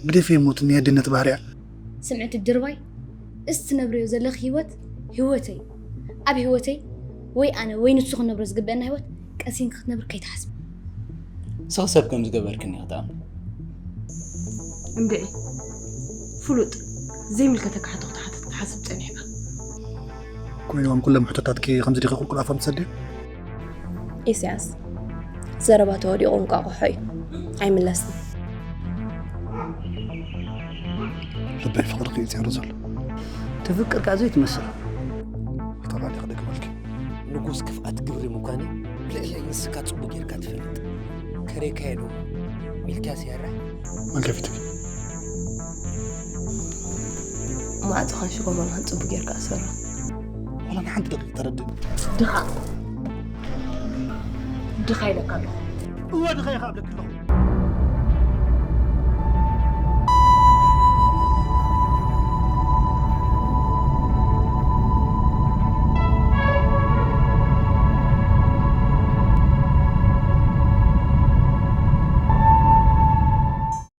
ግደፍዮ ሞት ናይ ኣደነት ባህርያ። ስምዕቲ ድርባይ፣ እዚ ትነብርዮ ዘለኺ ህይወት ህይወተይ፣ ኣብ ህይወተይ ወይ ኣነ ወይ ንሱ ክንነብሮ ዝግበአና ህይወት ቀሲንኪ ክትነብሪ ከይትሓስቢ። ንስኺ ሰብ ከም ዝገበርክኒ ክትኣምን። እንድዒ ፍሉጥ ዘይምልከተካ ሕቶ ክትሓትት ክትሓስብ ጸኒሕካ። ኮይንዎም ኩሎም ሕቶታትኪ ከምዚ ዲኺ ቁልቁል ኣፎም ትሰድዮ? ኢሳያስ፣ ዘረባ ተወዲቑ እንቋቑሖ እዩ፣ ኣይምለስን። ልበይ ፍቕርኪ እዩ ጸሩ ዘሎ። ትፍቅር ከኣ ዘይትመስል። ተባሊ ክደግመልኪ። ንጉስ ክፍኣት ግብሪ ምዃነይ ልዕሊ ንስካ ጽቡቅ ጌርካ ትፈልጥ። ከሬካየ ዶ ሚልክያስ ያራሕ? መን ከፊትኪ? ማዕጾኻን ሽኮማንካን ጽቡቅ ጌርካ ኣሰሮ። ዋላ ንሓንቲ ደቂቕ ተረድእኒ። ድኻ ድኻ ኢለካ ኣለኹ። እወ ድኻ ኢኻ እብለኪ ኣለኹ።